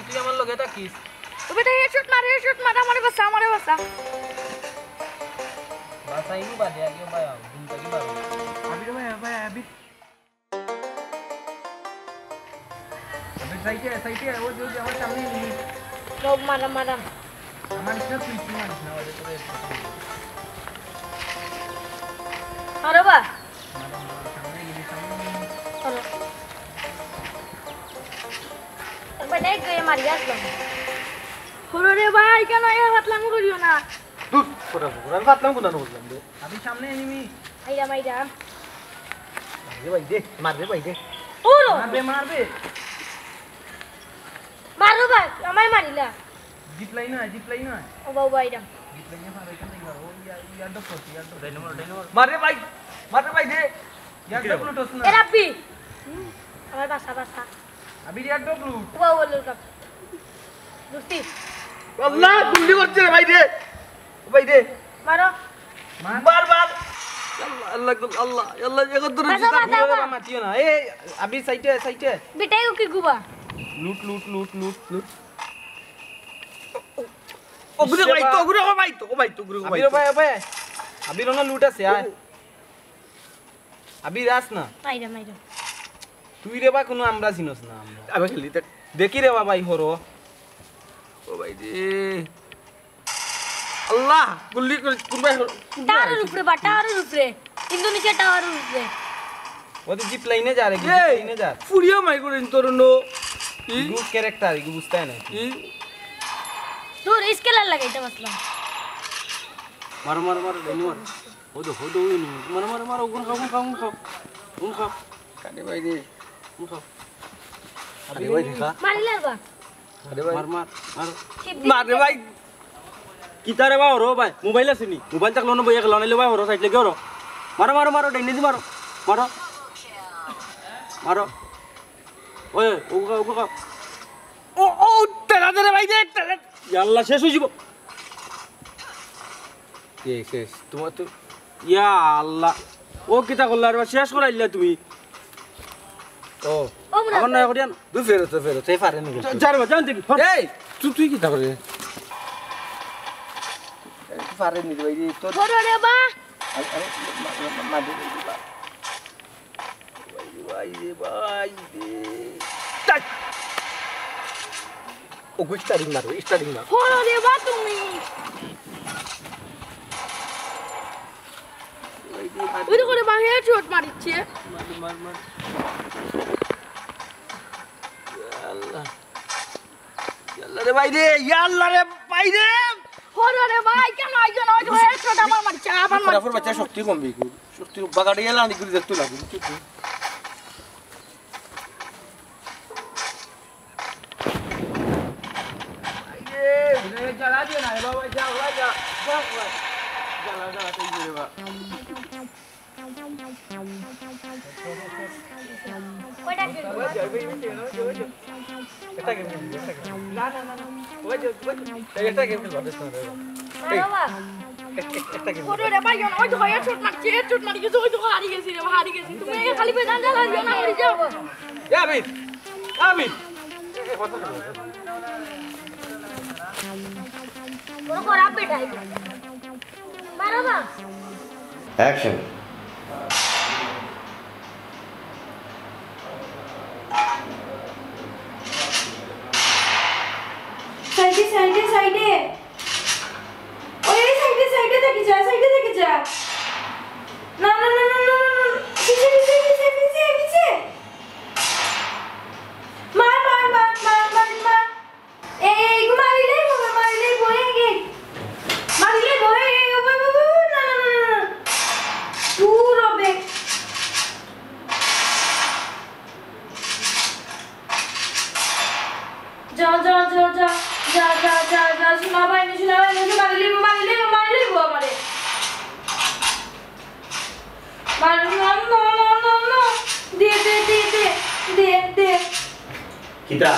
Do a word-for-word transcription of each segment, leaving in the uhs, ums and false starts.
তুই আমার লগে থাকিস। ও বেটা, headshot মার, headshot মার, আমারে বাঁচা, আমারে বাঁচা। বাঁচাইনি বাদে আগে ভাই, ঘুম থেকে পারো। আবির ভাই, ভাই, আবির। আবির, সাইডে, সাইডে, ওই যে, ওই যে, আমার সামনে enemy। লোক মারা, মারা। আমার ইচ্ছা তুই কি মারিস না, ওদের তোরে। আরে বা। মারা, মারা, সামনে enemy, সামনে enemy। চলো। একবার দেখ গিয়ে মারি আসলাম। হলো রে ভাই, কেন এ ফাতলামি করিও না? দূর, ফোটা ফোটা, আমি ফাতলামি কোন বুঝলাম রে? আমি সামনে enemy। আইরাম, আইরাম। মারবে ভাই দে, মারবে ভাই দে। ওরো। মারবে, মারবে। মারো ভাই, আমায় মারিলা। জিপ লাইন নয়, জিপ লাইন নয়। ও বাবা, আইরাম। জিপ লাইন নয়, এখান থেকে মারো। ও ইয়ার, ইয়ার ডক করছে, ইয়ার ডক। ডাইনো মারো, ডাইনো মারো। মারবে ভাই, মারবে ভাই দে। ইয়ার ডক লুট হচ্ছে না। এ রাব্বি। আমার বাসা, বাসা। আবির ইয়ার ডক লুট। ও বাবা, লুট। লুটছি। আল্লাহ, গুল্লি করছে রে ভাই রে। ও ভাই রে। মারো। মার, মার। আল্লাহ, আল্লাহ, আল্লাহ, আল্লাহ, এখন তোর বাঁচা, বাঁচা, বাঁচা। মাতিও না। এই, আবির সাইডে, সাইডে। বেটাই ওকে গুবা। লুট, লুট, লুট, লুট, লুট। ও, ও, ঘুরে ভাই, তো ঘুরে, ও ভাই, তো, ও ভাই, তো ঘুরে, ও ভাই, আবির, তো। ও ভাই, ও ভাই। আবির, ওনা লুট আছে, আয়। আবির, আস না। মাইরা, মাইরা। তুই রে বা কোনো আমরা চিনস না, আমরা। আমি খেলি, দেখ। দেখি রে বাবা, ই হরো। ও ভাই রে। আল্লাহ, গুল্লি করে, কোন ভাই হরো, কোন ভাই টাওয়ারের হরো? উপরে বা, টাওয়ারের উপরে। ইন্দোনেশিয়া টাওয়ারের উপরে। ও তো জিপ লাইনে যা রে, এই, জিপ লাইনে যা। ফুড়িয়া মাই করে তোর নো। ই? ইগু ক্যারেক্টার, ইগু বুঝতে হয় না। ই? তোর স্কেলার লাগাইতে পারলাম। মারো, মারো, মারো, ডাইনো মারো। হদো, হদো, ওই নি। মারো, মারো, মারো, গুন খাও, গুন খাও, গুন খাও। গুন খাও। কানে ভাই রে। গুন খাও। আরে ভাই, দেখা। মারিলার বা। আরে ভাই। মার, মার, মার। মার রে ভাই। কিতা রে বা, হরো ভাই। মোবাইল আছে নি? মোবাইল থাকলে অনো বইয়া খেলা, নাইলে ভাই, হরো, সাইড লেগে হরো। মারো, মারো, মারো, ডাইনে দি মারো। মারো। মারো। ওই, ওগো, ওগো। ও, ও, তেলা দে রে ভাই রে, তেলা। ইয়াল্লা, শেষ হয়ে যাব। কে শেষ? তোমার তো ইয়া আল্লাহ। ও কিতা করলা রে বা? শেষ করাইলা তুমি। ও। ও মুনা আবার ভাই। নয়া করিয়ান। দু ফেরত, দু ফেরত, এই পারে নি কিন্তু। যা রে বা, জান দিবি। হট। এই, তুই, তুই কিতা করে? এই, পারে নি রে ভাই রে, তোর ধরো রে বা। আরে, আরে, মা, মা, মা, মা, দে, দে, দে, বা। ভাই রে, ভাই রে। তাই। ওগো, স্টারিং মারো, স্টারিং মারো। হলো রে বা তুমি। ভাই রে, ভাই। ওই দেখো রে বা, হেডশট মারিচ্ছে। মার, মার, মার। ইয়া আল্লাহ। ইয়া আল্লাহ রে ভাই রে, ইয়া আল্লাহ রে ভাই রে। হলো রে ভাই, কেন আইজন? ওই যে হেডশট আমার মারিচ্ছে, আবার মারিচ্ছে। বাচ্চা শক্তি কমবে কি? শক্তি বাগাড়ে এলা আনি করে দেখতে লাগে, বুঝছো তো? এই রে, জ্বালা দিও না রে বাবা, যা, ওরা যা। যা, ওরা। জ্বালা, জ্বালা, তুই রে বাবা। কয়টা কিল? ওই যে, ওই যে, ওই যে, ওই যে। একটা কিল, একটা কিল। না, না, না, না। ওই যে, ওই যে। এই একটা কিল, বাবা। না, বাবা। একটা কিল। ওরে রে ভাই, ওই তো ভাই, হেডশট মারছে, হেডশট মারি গেছে, ওই তো হারি গেছি রে, হারি গেছি। তুমি এই খালি বেজান জ্বালা দিও না, মরি যাও। এ আবির, আবির। ওরা খারাপ বেটাই। মারো না। অ্যাকশন। সাইডে, সাইডে, সাইডে। ওই, ওই সাইডে, সাইডে থেকে যা, সাইডে থেকে যা। না, না, না। পিছে, পিছে, পিছে, পিছে, পিছে। মার, মার, মার। এই, এই, মারিলে বই, মারিলে বই, এই, এই। মারিলে বই, এই, এই, বই, বই, বই, না, না, না, না, না। দূর হবে। যা, যা, যা, যা। যা, যা, যা, যা। শোনা পাইনি, শোনা পাইনি, মারিলে বই, মারিলে বই, মারিলে বই আমারে। মার, না, না, না, না, না। দে, দে, দে, দে। দে, দে। কিতা?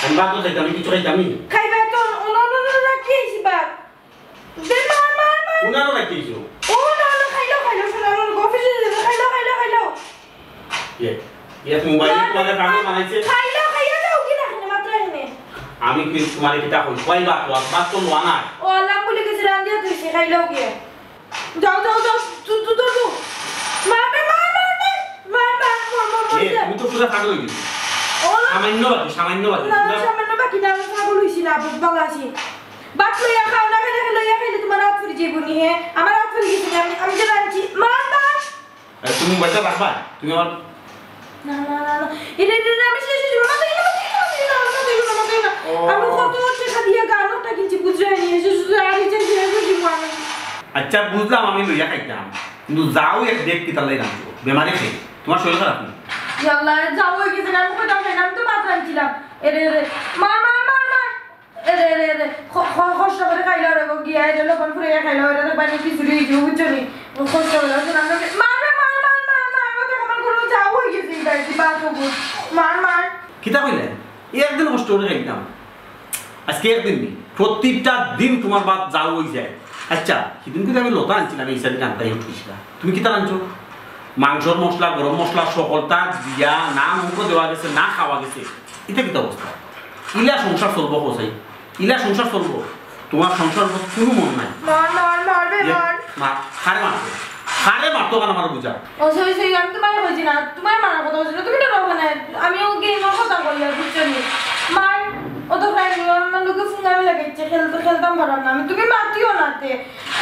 আমি ভাত খাইতাম, আমি কিছু খাইতাম নি? খাইবা তো, ও, না, না, না, না, কি আইছি ভাত? দে, মার, মার, মার। উনারও রাখতে দিছো? ও, না, না, খাইলো, খাইলো, শোনা, না, না, অফিসে যাবে, খাইলো, খাইলো, খাইলো। ইয়ে, ইয়ে, মোবাইল মার, তোমাদের মার, পাগল মার। বানাইছে। খাইলো, খাইয়া যাও, কি না, খাইলে মাত্র এনে। আমি কি তোমারে কিতা কই? কয় ভাত, ভাত তো লওয়া নাই। ও আল্লাহ, ভুলি গেছি, রান্ধিয়া থইছি, খাইলাও গিয়া। যাও, যাও, যাও, তু, তু, তু, তু। মার, মার, মার, মার, মার। মার, মার, মার, মার, মার, এ, মার। তুমি তো পুরা পাগল অই গেছো। ও। সামান্য বাকি, সামান্য বাকি। না, পুরা সামান্য বাকি না, আমি পাগল অইছি না, বহুত ভালা আছি। ভাত লইয়া খাও না, খাইলে, লইয়া খাইলে তোমার আত ফুরি যাইবো নি, হে? আমার আত ফুরি গেছে নি, আমি, আমি যে রাঁধছি। মার, মার। আরে, তুমি মোবাইলটা রাখবা? তুমি আমার না, না, না, না। এটা, এটা, এটা আমি শেষ, শেষ, মাথা গেল, মাথা গেল, মাথা গেল, মাথা গেল, মাথা গেল। ও। আমি কত টেকা দিয়া গান একটা কিনছি, বুঝছো নি? শেষ, শেষ, আর এই যে শেষ, শেষ, শেষ, আমি আচ্ছা, বুঝলাম, আমি লইয়া খাইতাম, কিন্তু যাও এক দেখ কিতা লাগি রাঁধছো। বেমারি খাই, তোমার শরীর খারাপ নি? ইয়াল্লা, যাও অই গেছে, আমি কইতাম খাই না, আমি তো ভাত রাঁধছিলাম। এরে, এরে, মার, মার, মার, মার। এরে, এরে, এরে, খ-, খ-, কষ্ট করি খাইলাও রে গো, গিয়া এরে লবণ ফুরাইয়া খাইলাও, এরে তো পানি খিচুড়ি অইছে, বুঝছো নি? কষ্ট করি, মার রে, মার, মার, মার, মার, ও দেখ আমার গলা যাও অই গেছে, এই বাড়িতে বাথরুম। মার, মার। কিতা কইলে? একদিন কষ্ট করি খাইতাম। আজকে একদিন নি, প্রতিটা দিন তোমার ভাত যাও অই যায়। আচ্ছা, সেদিন কিন্তু আমি লতা আনছিলাম, এই সাইডে আনতাই উঠেছিলাম। তুমি কিতা আনছো? মাংসর মশলা, গরম মশলা, সকলতা দিয়া না মুখো দেওয়া গেছে, না খাওয়া গেছে। ইটা কিতা অবস্থা? ইলা সংসার চলবো কোথায়? ইলা সংসার চলবো? তোমার সংসার উপর কোনো মন নাই। মার, মার, মার রে, এ, মার। মা, কারে মারতো? কারে মারতো কেন আমার বুঝা? ও, sorry, sorry, আমি তোমারে কইছি না, তোমারে মারার কথা কইছি না, তুমি তো রকম না, আমি ওকে এমন কথা কইলাম, বুঝছো নি? মার, ও তো friend, আমার লোকে ফোন আমি লাগাইছে, খেলতে, খেলতাম পারলাম না আমি, তুমি মাতিও না তে,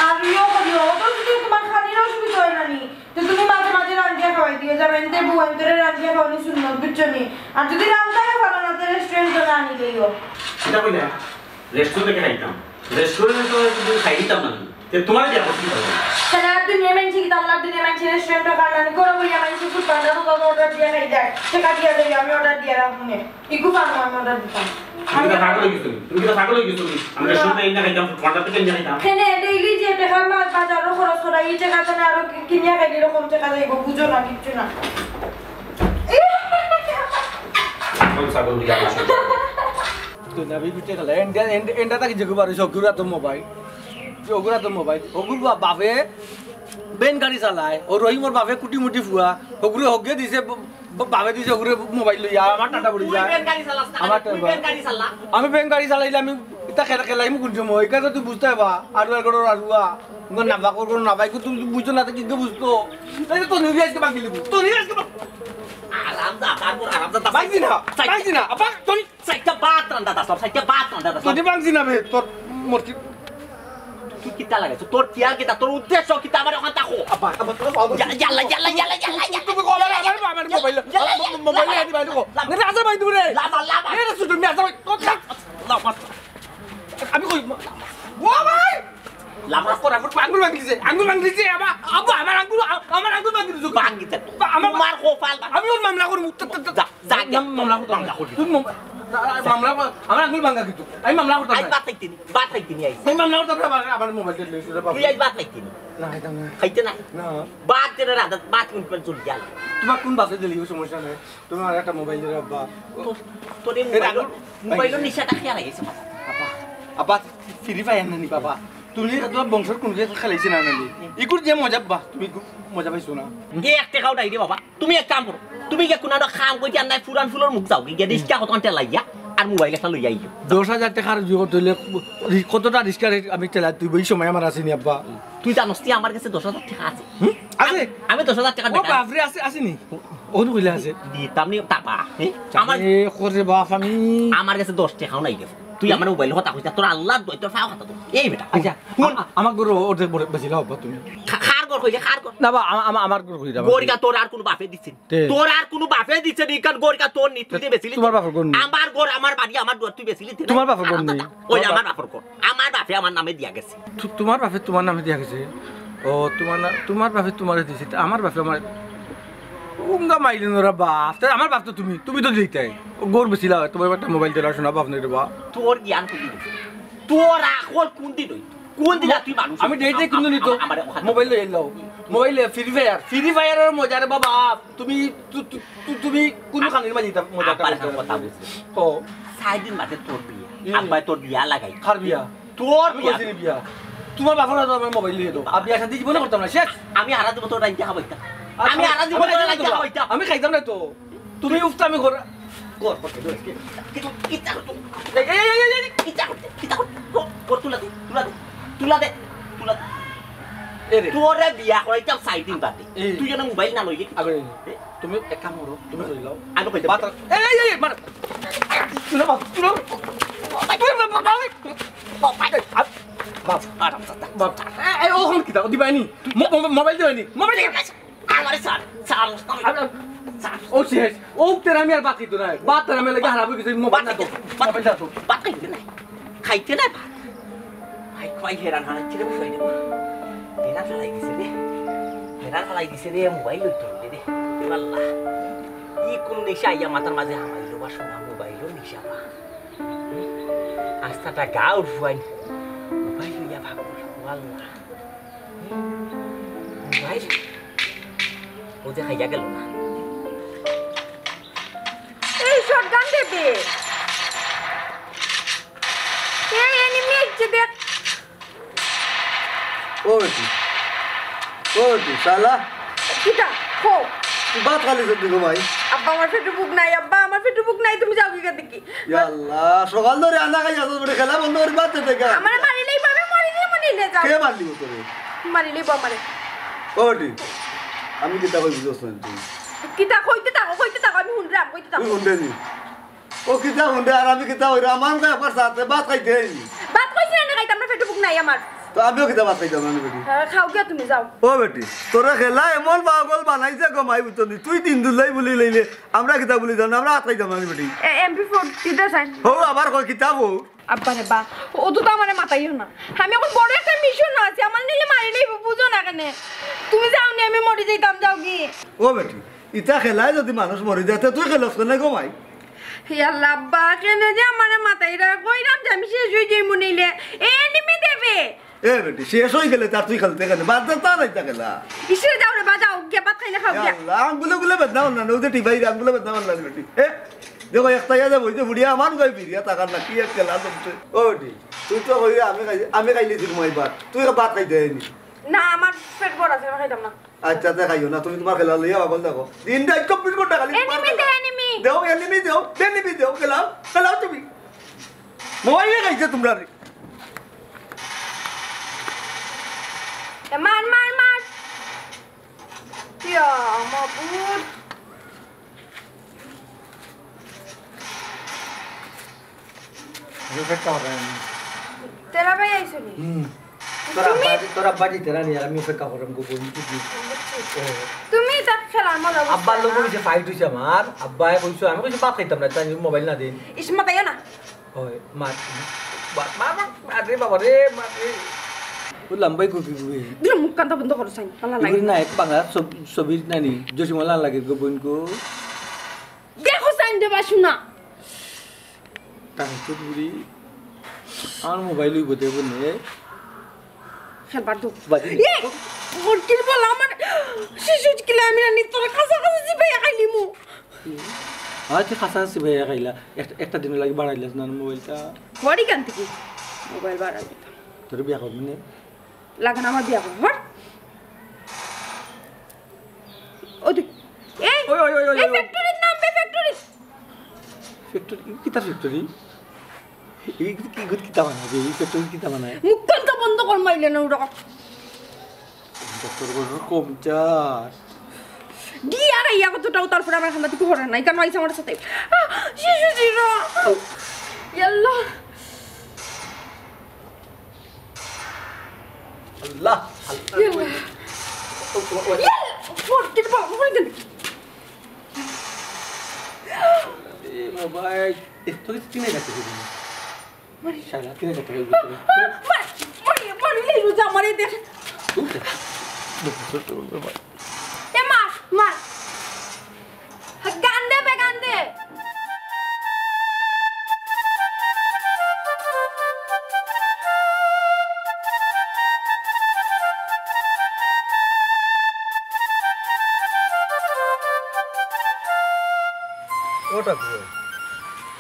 আর ইয়েও করিও, ও তো যদি তোমার খানির অসুবিধা হয় না নি, তো তুমি মাঝে মাঝে রান্ধিয়া খাওয়াই দিও, যাবেন তে বউয়াইন্তরে রান্ধিয়া খাওয়ানি সুন্নত, বুঝছো নি? আর যদি রান্ধাই পারো না, তে restaurant-ও না আনি দিও। কিতা কইলা? Restaurant থাকি খাইতাম? Restaurant-ও যদি খাই দিতাম না, তে তোমার কি আপত্তি? সারা দুনিয়া মানষে কিতা, আল্লাহর দুনিয়া মানষে restaurant-ও খায় না, ঘরো বইয়া মানষে ফুড পান্ডা তো order দিয়া খাই দেয়, টেকা দিয়া দেয়, আমি order দিয়া রাখবো নে। ইগু পারবো আমি order দিতাম। তুমি কিতা পাগল অই গেছো নি? তুমি কিতা পাগল অই গেছো নি? আমরা না। Restaurant-এ আইনা খাইতাম, ফুড পান্ডা থাকি আইনা খাইতাম। কেনে, daily যে টেকা মা-, বাজারো খরচ করা, ই টেকা তো না আরো কি-, কিনিয়া খাইলে এরকম টেকা যাইবো, বুঝো না কিচ্ছু না। ছাগল, ছাগল দিয়া বসে। তো না, বিবি টেকা লাই, এন্ডা, এন্ডা, এন্ডা থাকি যেগু বার অইছে, ওগুরা তো মোবাইল। যে ওগুরা তো মোবাইল। ওগুর বা-, বাপে ভ্যান গাড়ি চালায়, ও রহিমর বাপে কুটি মুটি ফুয়া, ওগুরে হগে দিছে, ব-, ব-, বাপে দিছে ওগুরে মোবাইল লইয়া, আমার টাটা পড়ি যায়। ভ্যান গাড়ি চালাস না, আমার তুই টাটা ভ্যান গাড়ি চালা। আমি ভ্যান গাড়ি চালাইলে আমি ইতা খেলা, খেলাইমু কোন সময়? ইখান তুই বুঝতে পারবা, আরুয়া করো আরুয়া, নাবা করো নাবা, ইগু তুমি বুঝছো না, তো কি বুঝতো? এই তো নিজে আজকে বাকি লিবু, তো নিজে আজকে বাকি। আরাম যা, তারপর আরাম যা, তা ভাঙছি না, ভাঙছি না, আপা, তুই চাইরটা ভাত রান্দা দাস, চাইরটা ভাত রান্দা দাস। তুই ভাঙছি না বে, তোর মূর্তি। তুই কিতা লাগাইছ? তোর খেয়াল কিতা? তোর উদ্দেশ্য কিতা? আমার ওখান থাকো। আব্বা, আব্বা, তোর বাবা। ইয়া-, ইয়াল্লা, ইয়াল্লা, ইয়াল্লা, ইয়াল্লা, ইয়াল্লা। তুমি কল লাগাই, আমার মোবাইল, ইয়াল্লা, ইয়াল্লা, মোবাইল ইয়াল্লা, নিয়ে দিবা, দেখো। ইয়াল্লা, ইয়াল্লা, ইয়াল্লা। রাজা ভাই দূরে। লামা, লামা। এ, রে, ছোট মিয়া, রাজা ভাই, তোর লামা। আমি কই, ও ভাই। লামা। তোর আঙ্গুল, আঙ্গুল ভাঙি দিছে, আঙ্গুল ভাঙি দিছে, আমার, আব্বা, আমার আঙ্গুল, আমার আঙ্গুল ভাঙি দিছে। ভাঙি দিছে। বা-, আমার, তোমার কপাল ভাঙি। আমি ওর মামলা করবো। তা, তা, তা, যা। যা, যা। মাম-, মামলা করতাম না। মামলা করি। তুই মাম-, না, না, মামলা কর-, আমার আঙ্গুল ভাঙা কিন্তু। আমি মামলা করতাম আইজ না। ভাত খাইতে নি, ভাত খাইতে নি আইজ। আমি মামলা করতাম না, আমার, আমার মোবাইল টেলিভিশন তুই আইজ ভাত খাইতে নি। না, খাইতাম না। খাইতে না? না। ভাত কেন রাঁধা, ভাত কোন কোন চলে গেল? তোমার কোন বাসে দিলি, ওই সমস্যা নাই। তোমার একটা মোবাইল দিলে আব্বা। তো, তোর এই এই মোবাইল, রাখো। মোবাইলের নিশাটা খেয়াল হয়ে গেছে। আব্বা, আব্বা, ফিরি পাই না নি বাবা। তুমি তোমার বংশর কোন খেলাইছি না নানি? ইকুর যে মজা বা, তুমি ইকুর মজা পাইছো না। এ এক টেকাও নাই রে বাবা। তুমি এক কাম করো, তুমি গিয়া কুনানো কাম করি আর নাই ফুরান ফুলর মুখ যাও, গিয়া রিক্সা কত টেলাইয়া আর মোবাইল একটা লইয়া আইও। দশ হাজার টেকার জগত হইলে কতটা রিক্সা আমি টেলাই তুই ওই সময় আমার আসেনি আব্বা। তুই জানোস তুই আমার কাছে দশ হাজার টেকা আছে? হুম? আছে? আমি দশ হাজার টেকা ও বাপরে, আছে, আসেনি? ওন কইলে আছে? দিতাম নি তাপা, হ্যাঁ? আমার এ করে বাপ আমি। আমার কাছে দশ টেকাও নাই রে। তুই আমার মোবাইল কথা কইছ, তোর আল্লাহর দোয়াই, তোর ফাও কথা তো। এই বেটা, আচ্ছা, হুন। আ-, আ-, আমার ঘর অর্ধেক বেশি লাও আব্বা তুমি। খা-, খার ঘর কইলে, খার ঘর। না বা, আমা-, আমা-, আমার ঘর কইরা। গরিকা তোর আর কোনো বাপে দিছে নি? তে। তোর আর কোনো বাপে দিছে নি, কারণ গরিকা তোর নি, তুই তো বেচিলি। তোমার বাপর ঘর নি। আমার ঘর, আমার বাড়ি, আমার দুয়ার, তুই বেচিলি তে। তোমার বাপর ঘর নি। ওই আমার বাপর ঘর। আমার বাপে আমার নামে দিয়া গেছে। তু-, তোমার বাপে তোমার নামে দিয়া গেছে? ও, তোমার না-, তোমার বাপে তোমারে দিছে, তে আমার বাপে আমার উঙ্গা মাইলে নোরা বাপ। তে আমার বাপ তো তুমি, তুমি তো দিতাই। ও ঘর বেচিলা, তোমার একটা মোবাইল দিলা, শোনা বাপ নেই রে বাপ। তোর জ্ঞান কোন দিন? তোর আকল কোন দিন হইতো? কোন দিন তুই মানুষ? আমি ডেটে কিন্তু নিত। আমার, আমার, আমার মোবাইল লই এলাও। মোবাইল লই, ফ্রি ফায়ার। ফ্রি ফায়ারের মজা রে বাবা। তুমি, তু-, তু-, তু-, তুমি কোন খানির মাঝে এটা মজা আব্বার করতে কথা পারো? বুঝলি? ও। সাত দিন বাদে তোর বিয়া। হুম। আব্বায় তোর বিয়া লাগাই। কার বিয়া? তোর আমি বিয়া। কইছি নি বিয়া? তোমার বাপর হাতে আমার মোবাইল দিয়ে দাও। আর বিয়া শাদী জীবনে করতাম না, শেষ। আমি হারা জীবন তোর রাইতে খাবাইতাম। আর আমি আমি, হারা জীবন আমি তোর খাইতাম রাইতে না তো। খাবাইতাম। আমি খাইতাম না তো। তুমি উফতা আমি ঘর কর, কর, কর, কর। কিতা, কিতা কর, এই, এই, এই, এই, এই, কিতা কর, কিতা কর, কর, কর, তুলা দে, তুলা দে, তুলা দে, তুলা দে। এ রে। তোরে বিয়া করাইতাম চাইর দিন বাদে। এই। তুই যেন মোবাইল না লইলি। আরে, এ? তুমি এক কাম করো, তুমি কই লাও। আমি কই বাত, এই, এই, এই, মার। তুলা বাপ, তুলা। বাপ, বাপ, বাপ, বাপ, বাপ, বাপ, বাপ, বাপ, বাপ। এই, ও, অখন কিতা, ও দিবায়নি? মো-, মো-, মোবাইল দিবায়নি? মোবাইল দিবায়নি? আমারে ছাড়, ছাড়, ছাড়। ও শেষ। ও তেরা আমি আর বাত খাইতো না। বাত তেরা আমি লাগি খারাপ অই গেছে। মোবাইল না তো। বাত মোবাইল না তো। বাত খাইতে না। খাইতে না বাত। ভাই, কই হেরান হারাই ছিল, কই রে? হেরান হারাই গেছে রে। হেরান হারাই গেছে রে, মোবাইল লইতো রে। আল্লাহ। ই কোন নেশা আইয়া মাথার মাঝে হামাইলো বা শোনা মোবাইলও নেশা বা। আস্তাটা গাউর ফুয়াইন। মোবাইল লইয়া ভাগল। আল্লাহ। ভাই, ও যে খাইয়া গেল না। এই শটগান দেবে। এই এনিমি আইছে দেখ। ও বেটি, ও বেটি, শালা। কিতা? কও। তুই ভাত খালি জলদি গো ভাই। আব্বা, আমার পেটো ভুক নাই, আব্বা, আমার পেটো ভুক নাই, তুমি যাওগি গি দেখি। ইয়া আল্লাহ, সকাল ধরি আনা খাই আছো, বেটি, খেলা বন্ধ করি ভাত খেতে গা। আমারে মারিলেই পাবে, মরি দিয়ে মনে নিয়ে যাও। কে মারলি তোরে? মারিলেই বা আমারে। ও বেটি, আমি কিতা কই বুঝছস না তুই? কিতা কইতে থাকো, কইতে থাকো, আমি হুনরাম, কইতে থাকো। তুই হুনরে নি? ও কিতা হুনরে, আর আমি কিতা কইরাম? আমার তো একবার সাথে ভাত খাইতে হয়নি। ভাত খাইছি না, খাইতাম না, পেটো ভুক নাই আমার। তো আমিও কিতা ভাত খাইতাম না, বেটি? হ্যাঁ, খাও গিয়া তুমি, যাও। ও বেটি, তোরে খেলা এমন পাগল বানাইছে গো মাই, বুঝছস নি? তুই দিন দুলাই বুলি লইলে, আমরা কিতা বুলি জানো? আমরা ভাত খাইতাম না, বেটি। এ, এমপি ফোর দিতে চাই। হো, আবার কয় কিতা হো? আব্বা রে বা, ও তো, তো আমারে মাতাইও না। আমি এখন বড় একটা মিশন আছি, আমার নিলে মারি লইব, বুঝো না কেনে? তুমি যাও নি, আমি মরি যাইতাম, যাওগি। ও বেটি, ইতা খেলায় যদি মানুষ মরি যায়, তে তুই খেলস কেনে গো মাই? হে আল্লাহ, আব্বা, কেনে যে আমারে মাতাইরা, কইরাম যে আমি শেষ অই যাইমু নিলে। এ এনিমি দেবে। এ বেটি, শেষ অই গেলে তার তুই খেলতে কেনে? বাদ দে, তার ইতা খেলা। ইসরে যাও রে বা, যাও, গিয়া ভাত খাই না, খাও এ গিয়া। আল্লাহ, আঙ্গুলে গুলে বেদনা অইল না, ওদের টিপাই রে, আঙ্গুলে বেদনা অইল না বেটি। এ, দেখো, একটা ইয়া যাবো, ওই যে বুড়িয়া আমার গায়ে ফিরিয়া তাকার না, কি এক খেলা চলছে। ও বেটি, তুই তো কইরে আমি খাই, আমি খাইলে তুই ঘুমাই ভাত, তুই ভাত খাইতে হয়নি। না, আমার পেট ভরা আছে, আমি খাইতাম না। আচ্ছা, তে খাইও না, তুমি তোমার খেলা লইয়া পাগল থাকো। দিন রাত চব্বিশ ঘন্টা খালি তোমার এনিমি দে, খেলা। এনিমি। দেও, এনিমি দেও, এনিমি দেও, খেলাও, খেলাও তুমি। মোবাইলে খাইছে তোমরা রে। এ, মার, মার, মার। ইয়া, মাবুদ। আমি অপেক্ষা করি। তেরা ভাই আইছো নি? হুম। তোর তুমি আব্বা, তোর আব্বা দিতে না নি, আর আমি অপেক্ষা করাম গো, বই কি দি? বুঝছি। ও। তুমি তার খেলার মজা বুঝছো আব্বার লগে না? ওই যে ফাইট হইছে আমার, আব্বায় কইছো, আমি কইছি ভাত খাইতাম না, তাই মোবাইল না দিন। ইস, মাতাইও না। ওই, মার, মার, মার, মার, মার রে বাবা রে, মার রে। ও লম্বাই গুপি গুপি। দিলে মুখ কান্তা বন্ধ করো, সাইন। আল্লাহ লাগে। এগুলি না, এক বাংলা ছব-, ছবির নানি, জসিমলা লাগে গো, বইন গো। দেখো, সাইন দেবা শোনা। তাই তো বুড়ি, আমার মোবাইল হইব দেব নে। খেলবার তো। বাজি। এ, ওর কি বলা আমার শিশু কিলা আমি রানি তোর কাছাকাছি চিবাইয়া খাইলিমু। আচ্ছা, কাছাকাছি ভাইয়া খাইলা। এক-, একটা দিন লাগি বাড়াইলাস না মোবাইলটা। হরি কান থেকে মোবাইল বাড়াই দিতাম। তোর বিয়া করবি নে? লাগে না আমার বিয়া করবো, হর। ওই দেখ, এই, ওই, ওই, ওই, ওই, এই ওই। ফ্যাক্টরির নাম বে, ফ্যাক্টরি। ফ্যাক্টরি? কিতা ফ্যাক্টরি? এই কি, কি, কিতা বানায়? এই ফ্যাক্টরি কিতা বানায়? মুখখান তো বন্ধ কর, মাইলে না ওরা। ডক্টর বলবো, কম চাস। দি আর ইয়া কতটাও তারপরে আমার খান্দা থেকে হরে নাই, কেন আইসা আমার সাথে? আহ, শিশু জিরো। ইয়াল্লা। আল্লাহ, আল্লাহ। ইয়াল্লা। ও, ও, ও। ইয়াল্লা। ফোন কেটে পাবো, ফোন কেটে। এ বাবা, এ, এ, তোকে চিনে গেছে কি? মারি। শালা, কিনে গেছে কি? মার, মারি, মারি, এই রোজা আমারে দেখ। তুই তো, এ মার, মার। গান দে বে, গান দে। ওটা কি?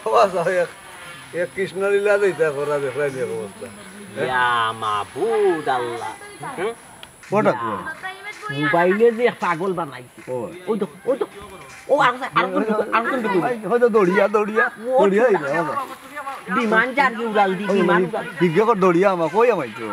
ও, আচ্ছা, এক, এক কৃষ্ণলীলা দেইতা করা দেখলাই নি অবস্থা। ইয়া মাবুদ আল্লাহ। হুম? ওটা কি? মোবাইলে যে পাগল বানাইছে। ও। ওই তো, ওই তো। ও, আরো, আরো, আরো, আরো, আরো, আরো, আরো, হয়তো দৌড়িয়া, দৌড়িয়া, ও, দৌড়িয়া আইলে, বাবা। বিমান যার কি উড়াল দি, বিমান উড়াল। হিগে কর দৌড়িয়া আমার, কই আমার তো?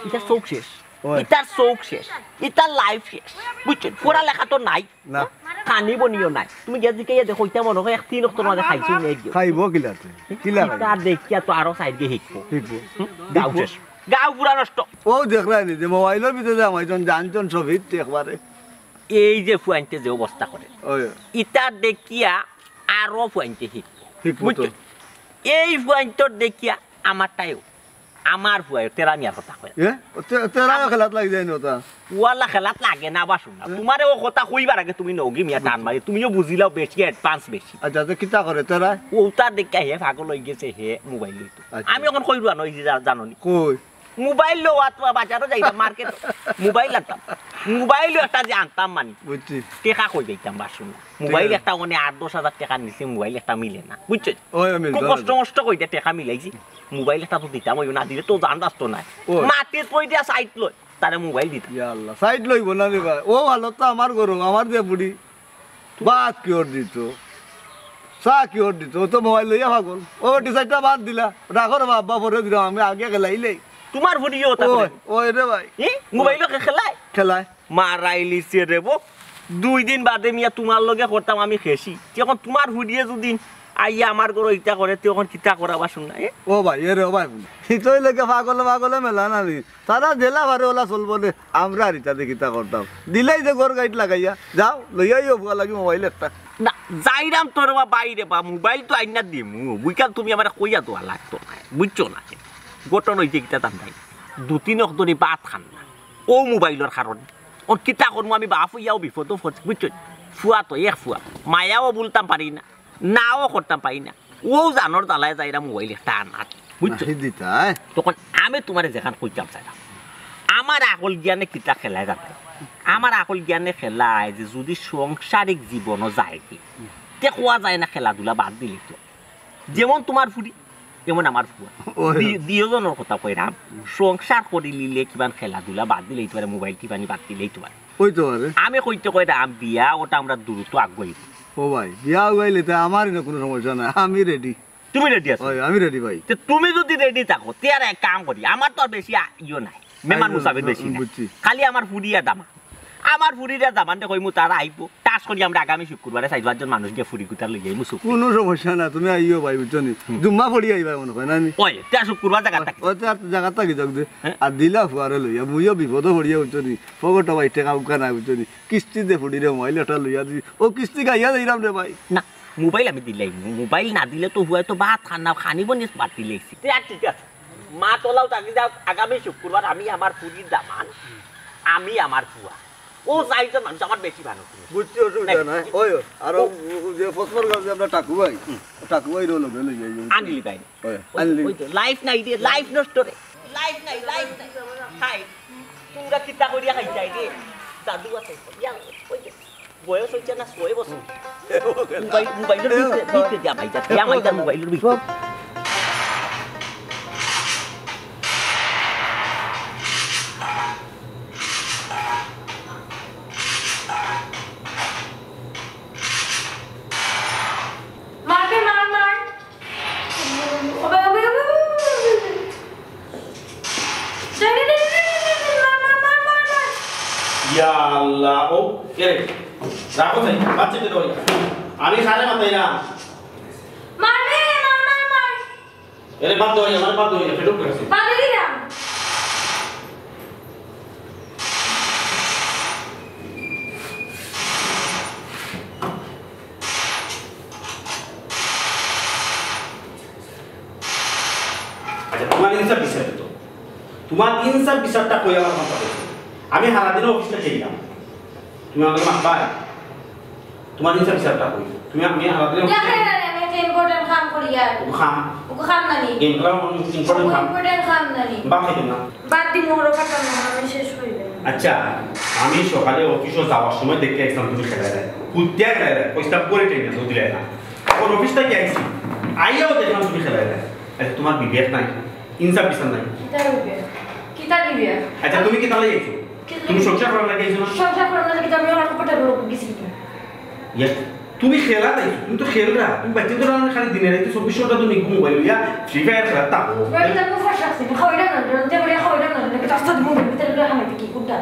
ইতার চউখ শেষ। ওই। ইতার চউখ শেষ। ইতার life শেষ। বুঝছো? পড়ালেখা তো নাই। না। খানি বনিও নাই। তুমি গিয়া জিকাইয়া দেখো, ইতা মনো অয় এক তিন অক্তর মাঝে খাইছো নি একদিন? খাইবো কিলা তুই? কিলা খাইবো? ইতা দেখিয়া তো আরো সাইড গিয়া হিকবো। হিকবো। হুম? গাঁও শেষ। গাঁও পুরা নষ্ট। ও দেখরায় নি যে মোবাইলর ভিতরে যে আমার একজন জানজন সব হিট একবারে। এই যে ফুয়াইন্তে যে অবস্থা করে, ওই। ইতা দেখিয়া আরো ফুয়াইন্তে হিকবো। হিকবো তো। বুঝছো? এই ফুয়াইন্তর দেখিয়া আমারটাও, আমার ফুয়ায় তেরা মিয়ার কথা কয়। এ? ও তে-, তেরাও খেলাত লাগি যায় না ওটা? ওয়ালা খেলাত লাগে না বা শুনা। এ? তোমারে ও কথা কইবার আগে তুমি নগি মিয়া টান মারি, তুমিও বুঝিলাও বেশি advance বেশি। আচ্ছা, তো কিতা করে তেরা? ও তার দেখিয়া হে পাগল অই গেছে, হে মোবাইল লইতো। আচ্ছা। আমি অখন কইরু আনো, এই যে জা-, জানো নি? কই? মোবাইল লওয়া তো বাজারো যাইতাম, মার্কেট, মোবাইল আনতাম। মোবাইল একটা যে আনতাম মানি, বুঝছি। টেকা কই যাইতাম বা শুনো। মোবাইল একটা মানে আট দশ হাজার টেকা নিছে, মোবাইল একটা মিলে না, বুঝছো? ওই, আমি খুব জানি। কষ্ট মষ্ট করি টেকা মিলাইছি। মোবাইল একটা তো দিতাম, ওই না দিলে তো জান বাঁচতো না। ওই। মাটির পই দিয়া সাইড লয়, তারে মোবাইল দিতাম। ইয়া আল্লাহ, সাইড লইব না রে ভাই। ও ভালো তো আমার গরু, আমার যে বুড়ি। ভাত কিওর দিত? চা কিওর দিত? ও তো মোবাইল লইয়া পাগল। ও ডিসাইডটা বাদ দিলা। রাখো রে বাবা, পরে দিলাম, আমি আগে খেলাইলেই। তোমার ফুড়িও ওটা ওই, করে। ওই রে ভাই। ই? মোবাইলও খে-, খেলায়? খেলায়। মারাইলিছে রে বো। দুই দিন বাদে মিয়া তোমার লগে করতাম আমি খেশি। তে অখন তোমার ফুড়িয়ে যদি আইয়া আমার ঘরো ইটা করে, তে অখন কিতা করাবা শুন না, এ? ও ভাই, এ রে, ও ভাই, ই তো অইলে গিয়া পাগলে পাগলে মেলা না রে। তারা যেলা পারে ওলা চলবো নে, আমরা আর ইতা দেখিতা করতাম। দিলাই যে ঘর গাইট লাগাইয়া, যাও, লইয়া আইও ফুয়া লাগি মোবাইল একটা। না, যাইরাম তোর বা বাইরে বা মোবাইল তো আইনা দিমু, বুইকাল তুমি আমারে কইয়া দেওয়া লাগতো না, বুঝছো না? ঘটনা অইছে কিতা জানতাই, দু তিন অক ধরি ভাত খান না, ও মোবাইলর কারণে। অর কিতা করমু আমি বাপ অইয়াও বিপদো পড়ছি, বুঝছো? ফুয়া তো এক ফুয়া, মায়াও বলতাম পারি না, নাও করতাম পারি না। ও জানোর জ্বালায় যাইরা মোবাইল একটা আনাত, বুঝছো? নাহি দিতা, এ? তখন আমি তোমারে যেখান কইতাম চাইলাম, আমার আকল জ্ঞানে কিতা খেলায় জানো? আমার আকল জ্ঞানে খেলায় যে যদি সাংসারিক জীবনও যায় কি, তে কোয়া যায় না খেলাধুলা বাদ দিলে তো। যেমন তোমার ফুড়ি, এমন আমার ফুয়া। ওই। দি-, দিও জনর কথা কইরাম, সংসার করি লিলে কিমান খেলাধুলা বাদ দিলে তোমার মোবাইল কিমানি বাদ দিলে তোমার। ওই তো আরে। আমি কইতে কইরাম বিয়া ওটা আমরা দ্রুত আগুয়াই। ও ভাই, বিয়া আগুয়াইলে তো আমার ইনো কোনো সমস্যা নাই, আমি রেডি। তুমি রেডি আছো? ওই, আমি রেডি ভাই। তে তুমি যদি রেডি থাকো, তে আর এক কাম করি, আমার তো আর বেশি আ-, ইয়ো নাই, মেহমান আইয়ো, মুসাফির বেশি নাই। বুঝছি। খালি আমার ফুড়িয়া দামা। আমার ফুড়িরা দামানরে কইমু, তারা আইবো। টাস করি আমরা আগামী শুক্রবারে চাইর পাঁচজন মানুষ গিয়া ফুড়ি কুটা লই যাইমু শুক্রবার। কোনো সমস্যা না, তুমি আইও ভাই, বুঝছো নি? হুম। জুম্মা পড়ি আইবা মনে হয় না নি? ওই, তে শুক্রবার জাগা থাকি। ওই, তে আর জাগা থাকি যাক দে। হ্যাঁ? আর দিলা ফুয়ারে লইয়া, মুইও বিপদো পড়িয়া, বুঝছো নি? ফগটো ভাই টেকা উকা নাই, বুঝছো নি? কিস্তি দে ফুড়িরে মোবাইল একটা লইয়া দি। ও কিস্তি খাইয়া যাইরাম রে ভাই। না, মোবাইল আমি দিলাই। মোবাইল না দিলে তো ফুয়ায় তো ভাত খান না, খানি বনিস বাদ দিলাইছি। তে আর ঠিক আছে। মা তোলাও থাকি যাও, আগামী শুক্রবার আমি আমার ফুড়ির দামান, আমি আমার ফুয়া। ও চাইরজন মানুষ আমার বেশি ভালো। বুঝছি, অসুবিধা নাই। ওই, আর ও যে ফসফর গাছ যে আমরা টাকু ভাই, হুম। টাকু ভাই রোল হবে, লই যাই। আনলি ভাই। ওই, ওই, আনলি। ওই তো, লাইফ নাই রে, লাইফ নষ্ট রে। লাইফ নাই, লাইফ নাই। হাই, তোমরা কিতা করিয়া খাইতাই রে? দাদু আছে। ইয়া, ওই যে, বয়স হইছে না, ছয় বছর। মোবাইল, মোবাইলর ভিতরে, ভিতরে দিয়া ভাই, যা, দিয়া ভাই, যা, মোবাইলর ভিতরে। মারবে, মার, মার। ওবে, ওবে, ওবে, ওবে, ওবে। দে, দে, দে, দে, দে, দে, দে, মার, মার, মার, মার, মার। ইয়া আল্লাহ, ও, কে রে? রাখো তাই, বাচ্চাকে দাও। আমি খালে মাতাই না। মারবে, মার, মার, মার। এরে বাদ দাও, আমার বাদ দাও, পেটুক গেছে। বাদ দিলাম। আচ্ছা, তোমার ইনসাফ বিচার দিত। তোমার ইনসাফ বিচারটা কই আমার মাথা বলছে। আমি সারাদিন অফিসটা চাইলাম। তুমি আমাকে মারবায়? তোমার ইনসাফ বিচারটা কই? তুমি আমি সারাদিন অফিসে দেখে না, আমি একটা ইম্পর্টেন্ট কাম করি আর। ও কাম? ও কাম নানি? ইম্পর্টেন্ট, ইম্পর্টেন্ট কাম? ইম্পর্টেন্ট কাম নানি? বাদ খাইতো না? বাদ দি মোহর কাটলাম না, আমি শেষ করি দেব। আচ্ছা, আমি সকালে অফিসে যাওয়ার সময় দেখতে আসলাম তুমি খেলায় দেয়। কুত্তিয়া খেলায় দেয়, পয়সা করে টেনে তো দিলে না। এখন অফিস থেকে আইছি, আইয়াও দেখলাম তুমি খেলায় দেয়। আচ্ছা, তোমার বিবেক নাই, ইনসাফ বিচার নাই। কিতা বিবেক? কিতা বিবেক? আচ্ছা, তুমি কিতা লাগি আইছো? কিতা তুমি বিবেক? সংসার করার লাগি আইছো না? সংসার করার লাগি তো আমি আমার উপরে লোক গেছি। ইয়েস। তুমি খেলা তাই, তুমি তো খেলরা, তুমি বাচ্চাইন্তর লাখান খালি দিনে রাইতে চব্বিশ ঘন্টা তুমি মোবাইল লইয়া ফ্রি ফায়ার খেলাত থাকো। মোবাইল তো আমি ফাঁস রাখছি, আমি খাওয়াইরা না, যে বলে খাওয়াইরা না, নাকি রাস্তা দিয়ে মোবাইল ভিতরে লইয়া হামাইতে কি কোনটা?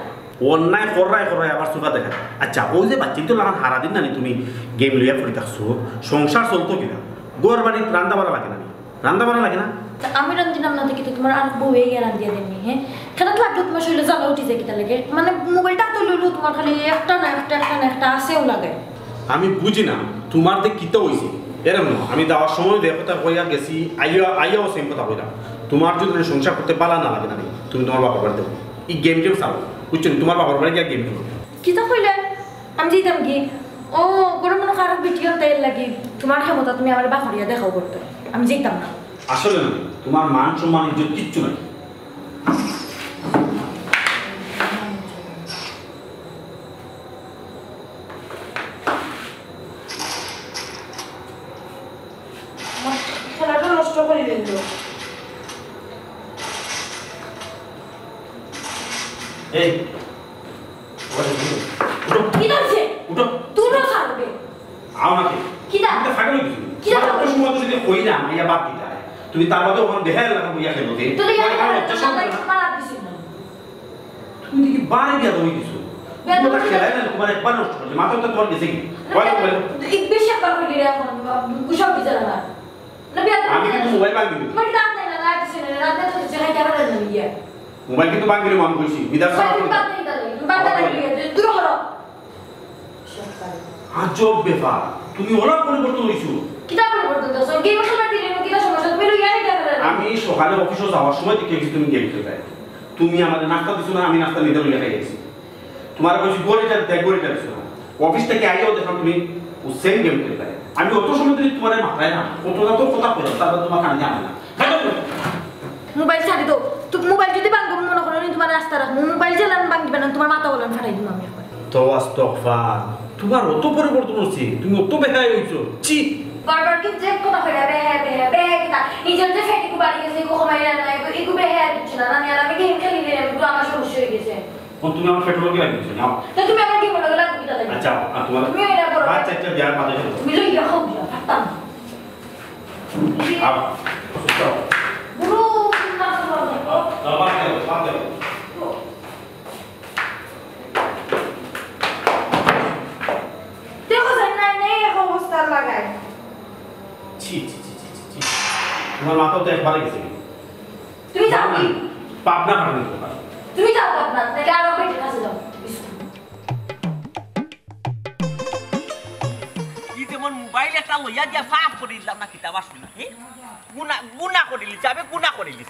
অন্যায় কররায় কররায় আবার সুখা দেখা। আচ্ছা, ওই যে বাচ্চাইন্তর লাখান হারা দিন নানি তুমি গেম লইয়া পড়ি থাকছো, সংসার চলতো কিনা? ঘর বাড়িত রান্দা বাড়া লাগে নানি? রান্দা বাড়া লাগে না? তা আমি রান্দিলাম না দেখি তো তোমার আর বউয়ে গিয়া রান্দিয়া দেননি, হ্যাঁ? খেলাত লাগলে তোমার শরীরে জ্বালা উঠি যায় কিতা লাগে? মানে মোবাইলটা তো লইলো তোমার খালি একটা না একটা, একটা না একটা আছেও লাগে। আমি বুঝি না, তোমার যে কিতা হইছে। এরম না, আমি যাওয়ার সময় যে কথা কইয়া গেছি, আইয়া, আইয়াও সেম কথা কইলাম। তোমার যদি সংসার করতে বালা না লাগে নানি, তুমি তোমার বাপর বাড়ি যাও। এই গেম টেম চাও, বুঝছো নি? তোমার বাপর বাড়ি গিয়া গেম খেলো। কিতা কইলে? আমি যাইতাম কি? ও, গরম মনে কারো ভিডিও তাই লাগি। তোমার ক্ষমতা তুমি আমার বাপরিয়া দেখাও করতে। আমি যাইতাম না। আসলে না, তোমার মান সম্মান ইজ্জত কিচ্ছু নাই। আমার খেলাটা নষ্ট করে দিল। এই, উঠো। কি করছে? উঠো। তুলো ছাড়বে। আও না কে? কিতা? তুমি তো ফাগল হয়ে গেছো। কিতা? তোমার অত সময় তো যদি কই না, আমি আবার দিতে হয়। তুমি তার বাদে ওখানে বেহায়া লাগা বইয়া খেলো যে। তুই তোমার এখানে কারণ লজ্জা শরম লাগে না? তোমার আর কিছু না। তুমি দেখি বারে বিয়া দই দিছো। বিয়া তুমি ওটা দই খেলায় না, তোমার একবার নষ্ট করছে। মাথা তো তোমার গেছে কি? না, কয় না, বলে। এই বেশি একবার হইলে রে এখন, গুসাও বিচার না। না, বিয়া দই আমি কিন্তু মোবাইল ভাঙি দিব। তোমার কি রাত নাই না, রাত দিছে না, রাত নাই তো যে খাইতে পারে না গিয়া। মোবাইল কিন্তু ভাঙি দিব, আমি কইছি। বিদার সাথে তুমি বাদ নাই, বাদ নাই, বাদ নাই, দূর হলো। আজব ব্যাপার, তুমি অলা পরিবর্তন হইছো। কিতা পরিবর্তন হইছো? গেম খেলা দিলে কিতা সমস্যা? তুমি লইয়া নিতে পারো না। আমি সকালে অফিসে যাওয়ার সময় দেখে গেছি তুমি গেম খেলতে। তুমি আমারে নাস্তা দিছো না, আমি নাস্তা নিজে লইয়া খাই গেছি। তোমার কইছি ঘড়িটা দেখ, ঘড়িটা দিছো না। অফিস থেকে আইয়াও দেখলাম তুমি ও সেম গেম খেলতে। আমি অত সময় ধরে তোমার মাথায় না, কত যত কথা কইলাম, তারপর তোমার কানে জানে না। মোবাইল ছাড়ি দাও। তো মোবাইল যদি ভাঙবো মনে করো, আমি তোমার রাস্তা রাখবো। মোবাইল চালান ভাঙবে না, তোমার মাথা ওলান ফাটাই দিবো আমি এখন। তো আস্তগফার, তোমার অত পরিবর্তন হচ্ছে, তুমি অত বেহায়া হইছো। ছি! বারবার কিন্তু এক কথা কইরা, বেহায়া, বেহায়া, বেহায়া কিতা? নিজের যে ফেটিকু বাড়ি গেছে, ইগু কমাই না, না, ইগু, ইগু বেহায়া দিচ্ছে না, না, আর আমি গেম খেলি না, ইগু আমার সমস্যা হয়ে গেছে। কোন তুমি আমার পেট্রোল কি লাগিয়েছো? নাও। তো তুমি আমার কি মনে হলো, লাগবে কিতা লাগে? আচ্ছা, আর তোমার তুমি এটা করো। আচ্ছা, আচ্ছা, বিয়ার মাঝে ফেলো। তুমি লইয়া খাও, বিয়া, থাকতাম। আপ, সুস্থ। বুড়ো, তুমি না করো। আপ, আপ, বাদ দেও, বাদ দেও। দেখো, যাই নাই, নাই, এক অবস্থা লাগায়। ছি, ছি, ছি। তোমার মাথা তো একবারে গেছে। তুমি যাও কি? পাবনা ফাটানি তোমার। তুমি যাও পাবনা, নাকি আরো বেটির কাছে যাও। কি যেমন মোবাইল একটা লইয়া দিয়া সাফ করে দিলাম না, কিতাব আসলে না। এ? গুনা, গুনা করে দিলি, যাবে গুনা করে দিলি।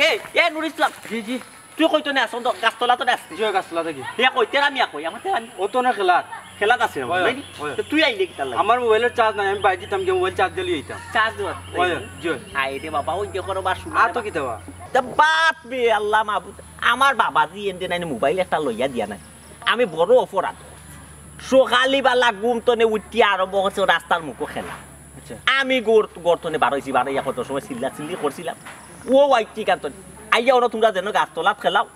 এ, এ নুর ইসলাম। জি, জি। তুই কইতো না, আসন তো, গাছতলা তো না আসতে। জি, ওই গাছতলা থাকি। এ কই, তেরা মিয়া কই, আমার তেরা মিয়া। ও তো না খেলাত। খেলাত আছে না, ওই, নাই নি? ওই। তো তুই আইলে কিতার লাগি? আমার মোবাইলের চার্জ নাই, আমি বাইরে দিতাম গিয়া মোবাইল চার্জ দিলে আইতাম। চার্জ দেওয়ার? ওই, জি, ওই। আয় রে বাবা, ওই দেখো রে বা, শুনো আর রে তো বা। কিতা বা? তা বাপ রে, আল্লাহ মাবুদ। আমার বাবা জি এনদে নাই মোবাইল একটা লইয়া দিয়া নাই। আমি বড় অপরাধ। সকালি বালা ঘুম তনে উঠিয়া আরম্ভ করছে রাস্তার মুখো খেলা। আচ্ছা। আমি গর-, গর্তনে বারইছি, বারইয়া কত সময় চিল্লা চিল্লি করছিলাম। ও আই ঠিক আনতো। আইয়া ওরা তোমরা যেন গাছতলাত খেলাও,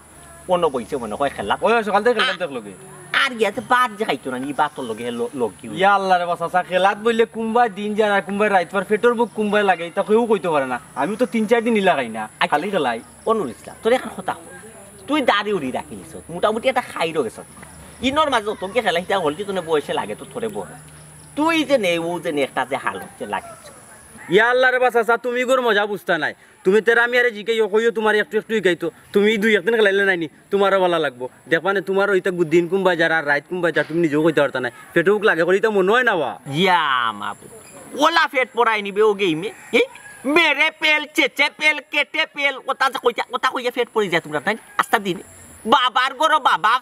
অন্য বইছে মনে হয় খেলাত। ওই সকাল থেকে খেলতাম দেখ লগে। আর গিয়া যে ভাত যে খাইতো না, ই ভাতর লগে হে ল-, লগ কি হইল? ইয়া আল্লাহ রে বা চাচা, খেলাত বইলে কুম্বায় দিন যায় আর কুম্বায় রাইত, পার পেটর ভুক কুম্বায় লাগে, ইতা কেউ কইতো পারে না। আমি তো তিন চাইর দিন ইলা খাই না, আচ্ছা। খালি খেলাই। ও নুর ইসলাম, তোর এখন কথা কই। তুই দাড়ি উড়ি রাখি নিছ, মোটামুটি একটা খাইরও গেছ। ইনর মাঝে যত গিয়ে খেলা, ইতা হলটি তোনে বয়সে লাগে তো তোরে বড়। তুই যে নে, ও যে নে, একটা যে হালত যে লাগে। ইয়া আল্লাহ রে বা চাচা, তুমি গর মজা বুঝতা নাই। তুমি তেরা মিয়ারে জিকাইও, কইও তোমার একটু একটু হিকাইতো। তুমি দুই একদিন খেলাইলে নাইনি, তোমারও ভালা লাগবো। দেখবা নে, তোমারও ইতা গু-, দিন কুম্বায় যার আর রাইত কুম্বায় যার, তুমি নিজেও কইতা পারতা নায়। পেটে ভুক লাগে করি ইতা মনো হয় না বা। ইয়া মাবুদ। ওলা পেট পড়ায় নিবে ও গেইমে। এ? মেরে পেল, চেচে পেল, কেটে পেল, ওটা যে কইতা, ওটা কইয়া পেট পড়ি যায় তোমরা, তাই না? আস্তা দিনে। বাবার গরো বাবা,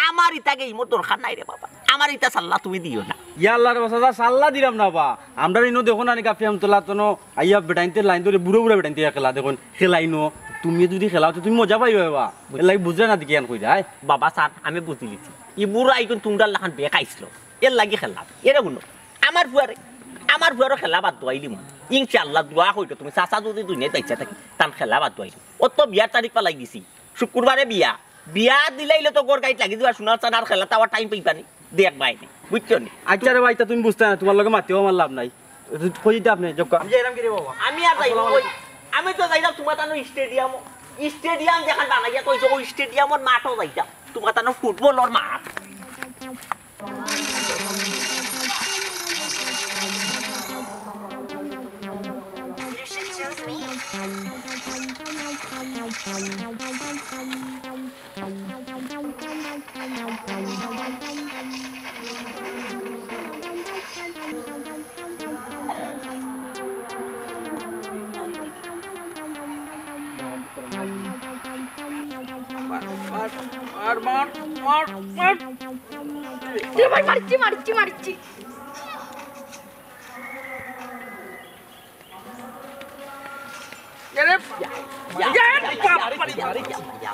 আমার ইতা গেইমর দরকার নাই রে বাবা। আমার ইতা সাল্লা তুমি দিও না। ইয়া আল্লাহ রে বা চাচা, সাল্লা দিলাম না বা। আমরা ইনো দেখো না নি কাফি আমতলা তনো আইয়া বেটাইন্তে লাইন ধরে বুড়ো বুড়া বেটাইন্তে খেলা দেখুন, খেলাইনো। তুমি যদি খেলাও তো তুমি মজা পাইবে বা। এর লাগি বুঝলে না দেখি আন কই যায়। বাবা স্যার, আমি বুঝি লিছি। ই বুড়া আইগুন তুমরার লাখান বেক আইছিল। এর লাগি খেলা। এরে হুনো। আমার ফুয়ারে, আমার ফুয়ারও খেলা বাদ দোয়াইলিমু। ইনশাআল্লাহ দোয়া কইরো তুমি। চাচা যদি দুনিয়াত বাইচ্চা থাকি, তান খেলা বাদ দোয়াইলিমু। অত বিয়ার তারিখ পালাই দিছি। শুক্রবারে বিয়া। বিয়া দিলাইলে তো গর গাইত লাগি দিবা, সোনার চান আর খেলাত আওয়ার টাইম পাইবা নি। দেখ ভাই, বুঝছো নি? আচ্ছা রে ভাই, তা তুমি বুঝতায় না, তুমার লগে মাতিও আমার লাভ নাই। কই দিতে আপনে, জক্কা? আমি যাইরাম কি রে বাবা? আমি আর যাইতাম, ওই, আমি তো যাইতাম তুমার তানো স্টেডিয়াম, স্টেডিয়াম যেখান বানাইয়া কইছো, ওই স্টেডিয়ামর মাঠও যাইতাম, তুমার তানো ফুটবলর মাঠ। মার, মার, মার, মার, মার, মার। এ ভাই, মারিছি, মারিছি, মারিছি। এরে, ইয়া, ইয়া, এরে, ইয়া, বাপ, ইয়া, মারি, ইয়া, মারি। ইয়া, ইয়া,